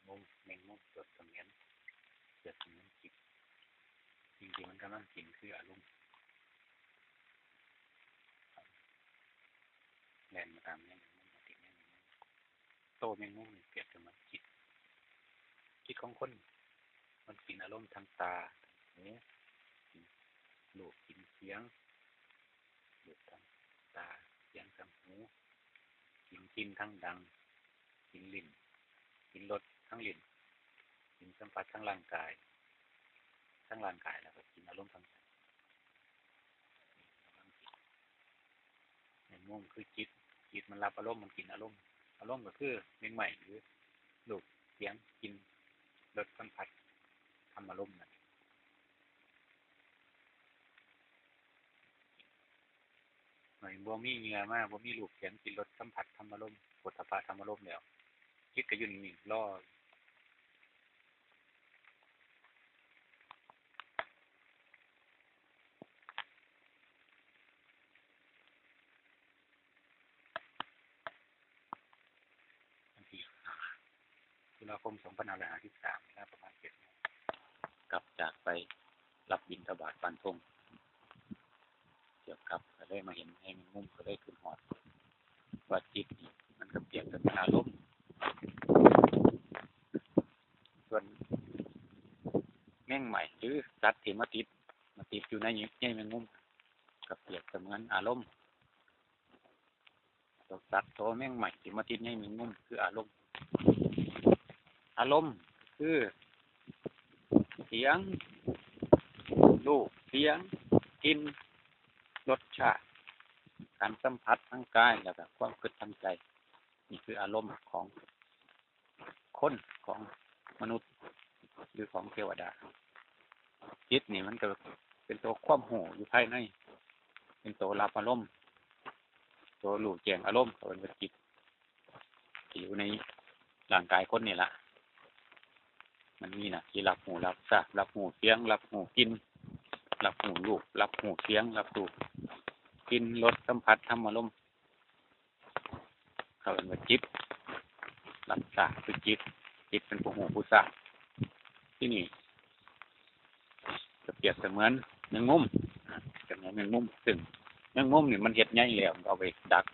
ມຸມ ແມງມຸມປຽບສະເໝືອນ ປຽບສະເໝືອນຈິດ. ສິ່ງທີ່ມັນກຳລັງກິນຄືອາລົມ. ແລ່ນມາຕາມໃຍແມງມຸມ ມາຕິດໃຍແມງມຸມ. ໂຕແມງມຸມນີ້ປຽບສະເໝືອນຈິດ. ຈິດຂອງຄົນ ມັນກິນອາລົມທາງຕາ, ທາງຫູ, ກິນຮູບ, ກິນສຽງ, ຮູບທາງຕາ, ສຽງທາງຫູ, ກິນກິ່ນທາງດັງ, ກິນຫຼິ້ນ, ກິນລົດທາງຫຼິ້ນ, ກິນສຳຜັດທາງຮ່າງກາຍ, ທາງຮ່າງກາຍ ແລ້ວກໍກິນອາລົມທາງໃຈ. ແມງມຸມຄືຈິດ, ຈິດມັນຮັບອາລົມ, ມັນກິນອາລົມ. ອາລົມກໍຄືແມງໄມ້ ຫຼື ຮູບ, ສຽງ, ກິ່ນ, ລົດ, ສຳຜັດ, ທຳມາລົມນັ້ນ. ເມື່ອບໍ່ມີເຫຍື່ອມາ, ບໍ່ມີຮູບ, ສຽງ, ກິ່ນ, ລົດ, ສຳຜັດ, ທຳມາລົມ, ໂຜດຖະພະ, ທຳມາລົມແລ້ວ, ຈິດກໍຢູ່ນິ່ງໆ ລໍ. ວັນທີຫ້າ ຕຸລາຄົມ ສອງພັນຫ້າຮ້ອຍຫ້າສິບສາມ ເວລາປະມານເຈັດໂມງ ກັບຈາກໄປຮັບບິນທະບາດບ້ານທົ່ງ. ກ່ຽວກັບ ກໍເລີຍມາເຫັນໃຍແມງມຸມ ກໍເລີຍຄິດຮອດວ່າຈິດນີ້ມັນກໍປຽບສະເໝືອນອາລົມ. ສ່ວນແມງໄມ້ ຫຼື ສັດທີ່ມາຕິດ ມາຕິດຢູ່ໃນໃຍແມງມຸມ ກໍປຽບສະເໝືອນອາລົມ. ໂຕສັດ ໂຕແມງໄມ້ທີ່ມາຕິດໃຍແມງມຸມ ຄືອາລົມ. ອາລົມຄືສຽງ, ຮູບ, ສຽງ, ກິ່ນ, ລົດຊາດ, ການສຳຜັດທາງກາຍ ແລ້ວກໍຄວາມຄິດທາງໃຈ. ນີ້ຄືອາລົມຂອງຄົນ, ຂອງມະນຸດ ຫຼື ຂອງເທວະດາ. ຈິດນີ້ມັນກໍເປັນໂຕຄວາມຮູ້ຢູ່ພາຍໃນ, ເປັນໂຕຮັບອາລົມ, ໂຕຮູ້ແຈ້ງອາລົມ ເຂົາເອີ້ນວ່າຈິດ ທີ່ຢູ່ໃນຮ່າງກາຍຄົນນີ້ລະ. ມັນມີໜ້າທີ່ຮັບຮູ້ ຮັບຊາດ, ຮັບຮູ້ສຽງ, ຮັບຮູ້ກິ່ນ, ຮັບຮູ້ຮູບ, ຮັບຮູ້ສຽງ, ຮັບຮູ້ກິ່ນ, ລົດ, ສຳຜັດ, ທຳມາລົມ. ເຂົາເອີ້ນວ່າຈິດ, ຮັບຊາດຄືຈິດ, ຈິດເປັນຜູ້ຮູ້ຜູ້ຊາດ. ທີນີ້ກໍປຽບສະເໝືອນແມງມຸມ, ອາ ຈຳນວນແມງມຸມ, ຊຶ່ງແມງມຸມນີ້ມັນເຮັດໃຍແລ້ວ ມັນກໍເອົາໄປດັກ,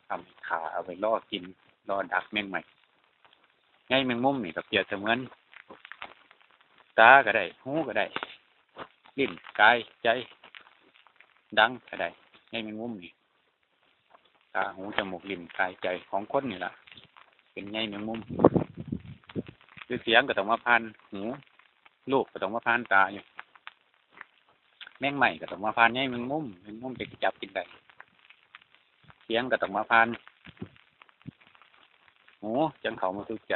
ເອົາໄປຂ້າ, ເອົາໄປລໍກິນ, ລໍດັກແມງໄມ້. ໃຍແມງມຸມນີ້ກໍປຽບສະເໝືອນຕາກໍໄດ້, ຫູກໍໄດ້, ລີ້ນ, ກາຍ, ໃຈ, ດັງກໍໄດ້. ໃຍແມງມຸມນີ້ ຕາ, ຫູ, ຈະມູກ, ລີ້ນ, ກາຍ, ໃຈຂອງຄົນນີ້ລະ ເປັນໃຍແມງມຸມ. ຄືສຽງກໍຕ້ອງມາຜ່ານຫູ, ຮູບກໍຕ້ອງມາຜ່ານຕາຢູ່, ແມງໄມ້ກໍຕ້ອງມາຜ່ານໃຍແມງມຸມ, ແມງມຸມຈັ່ງຊິຈັບກິນໄດ້. ສຽງກໍຕ້ອງມາຜ່ານຫູ ຈັ່ງເຂົ້າມາສູ່ໃຈ.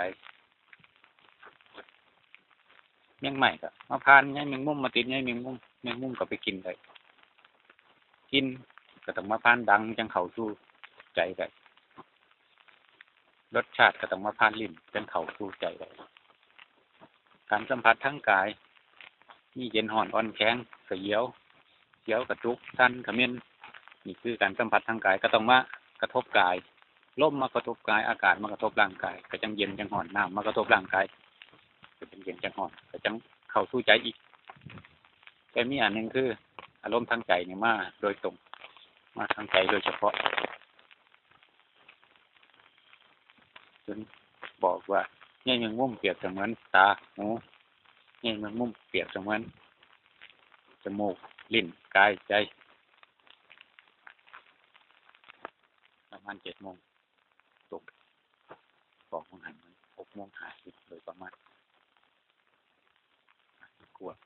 ແມງໄມ້ກໍມາຜ່ານໃຍແມງມຸມ, ມາຕິດໃຍແມງມຸມ, ແມງມຸມກໍໄປກິນໄດ້. ກິ່ນກໍຕ້ອງມາຜ່ານດັງ ຈັ່ງເຂົ້າສູ່ໃຈໄດ້. ລົດຊາດກໍຕ້ອງມາຜ່ານລີ້ນ ຈັ່ງເຂົ້າສູ່ໃຈໄດ້. ການສຳຜັດທາງກາຍ ມີເຢັນ, ຮ້ອນ, ອ່ອນ, ແຂງ, ສະຫຍຽວ, ສຽວ, ກະຕຸກ, ສັ່ນ, ຂະເໝັນ. ນີ້ຄືການສຳຜັດທາງກາຍ ກໍຕ້ອງມາກະທົບກາຍ. ລົມມາກະທົບກາຍ, ອາກາດມາກະທົບຮ່າງກາຍ ກໍຈັ່ງເຢັນຈັ່ງຮ້ອນ, ນ້ຳມາກະທົບຮ່າງກາຍ ກໍຈັ່ງເຢັນຈັ່ງຮ້ອນ ກໍຈັ່ງເຂົ້າສູ່ໃຈອີກ. ແຕ່ມີອັນໜຶ່ງຄື ອາລົມທາງໃຈນີ້ມາໂດຍຕົງ, ມາທາງໃຈໂດຍສະເພາະ. ເພິ່ນບອກວ່າ ໃຍແມງມຸມປຽບສະເໝືອນຕາ, ຫູ, ໃຍແມງມຸມປຽບສະເໝືອນຈະມູກ, ລີ້ນ, ກາຍ, ໃຈ. ປະມານເຈັດໂມງຕົງ, ບອກວ່າຫັ້ນມັນຫົກໂມງຫ້າສິບໂດຍປະມານ. ກວດ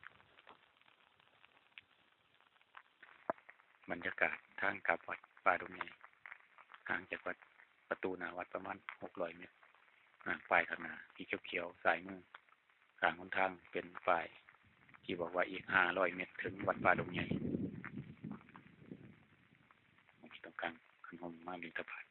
ບັນຍາກາດທາງກັບວັດປ່າດົງໃຫຍ່, ຫ່າງຈາກວັດ ປະຕູໜ້າວັດປະມານຫົກຮ້ອຍເມັດ. ອາ ປ້າຍຂ້າງໜ້າ ສີຂຽວໆ ຊ້າຍມື ຂ້າງຫົນທາງເປັນປ້າຍທີ່ບອກວ່າອີກຫ້າຮ້ອຍເມັດເຖິງວັດປ່າດົງໃຫຍ່. ຜູ້ທີ່ຕ້ອງການຄັນຫົມມາບິນທະບາດ